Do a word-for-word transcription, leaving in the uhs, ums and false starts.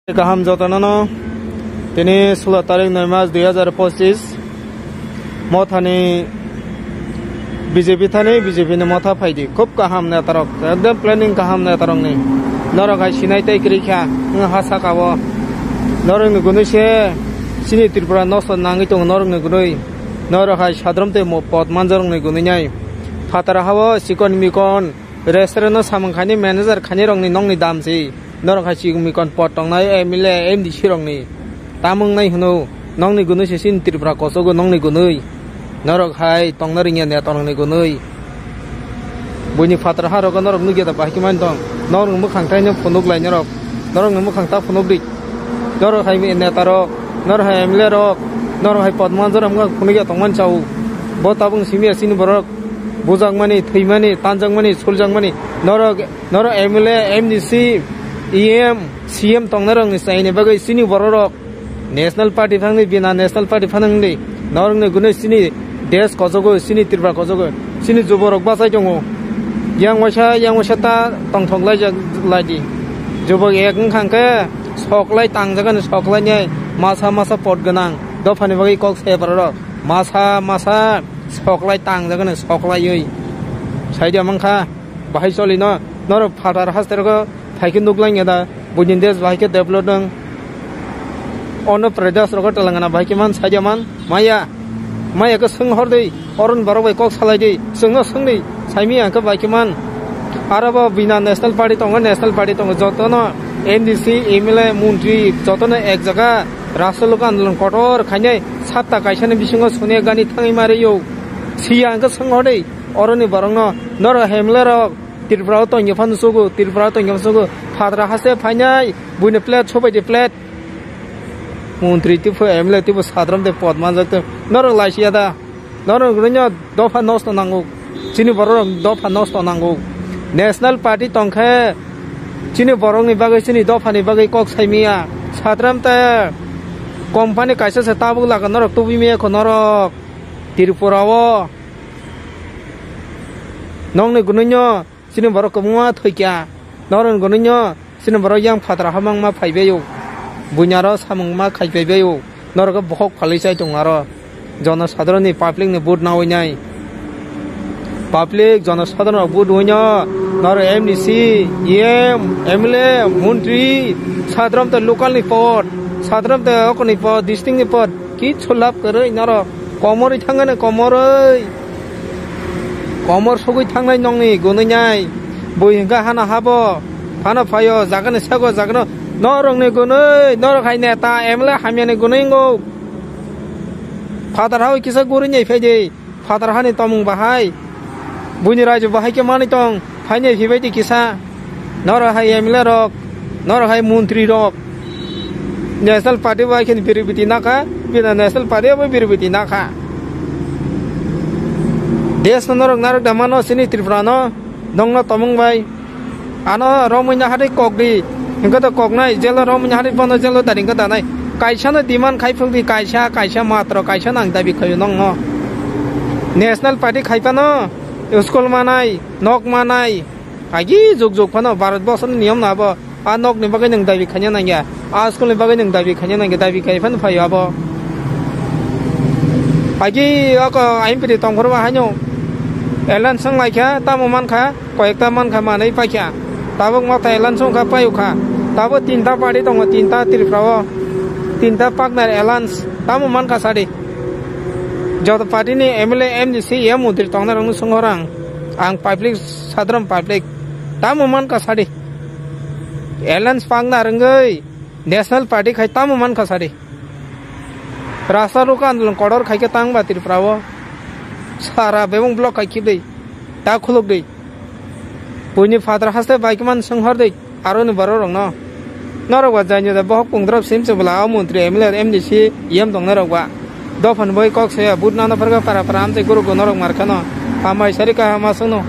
Kaham jotono no. Tini sulo tarik noi mas dui hajar pochis. Mothani B J P thani B J P ni motha phaidi. Khub kaham netarok. Ekdom planning kaham netarok ni. Norok hai sinai tei kwrwi kha. Wng ha saka o. Norok ni gunui se chini Tripura nosto nangwi tongo norok ni gunui. Norok hai sadrom tei mo-, pot manjak rok ni gunui nai. Phatara hao sikon mikon restaurant no samung khaini manager khaini rok ni nokni dam si. Norok hai chikon mikon pot tongnai M L A, M D C rokni. Tamung nai hwno, nokni gunui se chini Tripura kosogo nokni gunui. Norok hai tongna ringya netarokni gunui. Buini phatara ha rogo norok nukya da bahai khe mani tong. Norokni mwkhang taino phunuk lai norok. Norokni mwkhang ta phunuk di. Norok hai netarok, norok hai M L A rok, norok hai pot manjak rok wngkha phunukya tongmani chao. Bo tabuk simi ya chini borok bujakmani, thwimani, tanjakmani, suljakmani. Norok Norok M L A, M D C, E M, C M tongnai rokni chaini bagwi chini borok rok National Party phangni bina National Party phano wngdi. Norokni gunui chini desh kojogo, chini Tripura kojogo, chini juborok bachai tongo. Yang waisa, yang waisa ta tongthok laijak laidi. Jubok ek wngkha hwnkhe soklai tangjagani soklainai masa masa pot gwnang dophani bagwi kok saya borok. Masa masa soklai tangjagani soklaiwi. Saidi mankha. Bahai choli no, norok phatar haste rogo phaikhe nuklang ya da, buini desh bahai khe develop nang. Ono Pradesh rogo Telangana bahai khe man, sadia man, maya, maya khe swng hor di, oron borok bai kok salai di, swngno swng di, saimi ang khe bahai khe man. Aro bo bina National Party tongo, National Party tongo, jotono M D C, M L A, montri, jotono ek jaga rastro loka andolon kotor khainai, satta kaisani bisingo Sonia Gandhi thangwi ma rw yo, siya ang khe swng hor di. Oroni borokno norok M L A rok Tripura o tongya phano sugo, Tripura o tongya phano sugo, phatra haste phainai, buino plate sobai di plate. Montri tipo, M L A tipo, sadrom de pot manjak te. Norok laisiya da. Norok rwnyo dopha nosto nango. Chini borok dopha nosto nango. National Party tongkhe chini borokni bagwi, chini dophani bagwi kok saimiya. Sadrom te company kaisa se tabuk laga norok tubui miya kho norok. Tripura o. Nokni gununyo chini borok kwbangma thwikya. Norok gununyo chini borok yang phatra hamangma phaibaio. Buinyaro samungma khaiphaibaio. Norok bohok phalwi chai tong aro. Jono sadharonni public ni vote nawi nai. Public jono sadharonni vote winyo. Norok M D C, E M, M L A, montri, sadharon te local ni pod, sadharon te okoni pod, district ni pod. Kichu lab kwrwi norok. Komorwi thangani komorwi. Komor sogwi thangnai nongni gunui nai. Bui hingka hana habo. Hana phaio jagani sego jagano. Norokni gunui, norok hai neta M L A hamyani gunui wngkuk. Phatar hao kisa guri nai phaidi. Phatar hani tomung bahai. Buini raiju bahai khe manwi tong. Phainai phibai di kisa. Norok hai M L A rok, norok hai montri rok. National Party bai khe biribiti nakha, bina National Party bai biribiti nakha. Desh no norok narok da mano sini Tripura no, nongno tomung bai. Ano romwi na hari kok di, hingke to kok nai, jelo romwi na hari bono jelo daring ko danai. Kaisa no demand khai phung di, kaisa, kaisa matro, kaisa nang dabi khayo nongno. National Party khai pano, school manai, nok manai, Agi juk juk phano Bharat borsoni niyom no abo. A nok ni bagwi nwng dabi khaina nangya. A school ni bagwi nwng dabi khaina nangya. Dabi khai phano phaio abo. Agi oko M P tongphuru ba haino. Alliance wng lai kha, tamo man kha, koyekta man kha, manwi pai kha. Tabuk motha alliance wng kha, paio kha. Tabuk tinta party tongo, tinta Tripura o. Tinta partner alliance, tamo man kha sadi. Joto party ni M L A, M D C, ya montri tongnai rokno swngo rang. Ang public Sadharon public, tamo man kha sadi. Alliance pangna rwngwi National Party khai tamo man kha sadi. Rasta roka andolon kotor khai khe tang ba Tripura o. Sara bebong block khai khibdi. Ta khuluk di. Buini phatar haste bai khe man swnghor di. Aroni borok rokno. Norok ba jainio da bohok pungdrop sim se bwla o montri M L A M D C yem tongnai rok ba. Dophani bai kok soya but nana pharkha para para amchai guru go norok mar khano. Hamai sari kaham aswkno.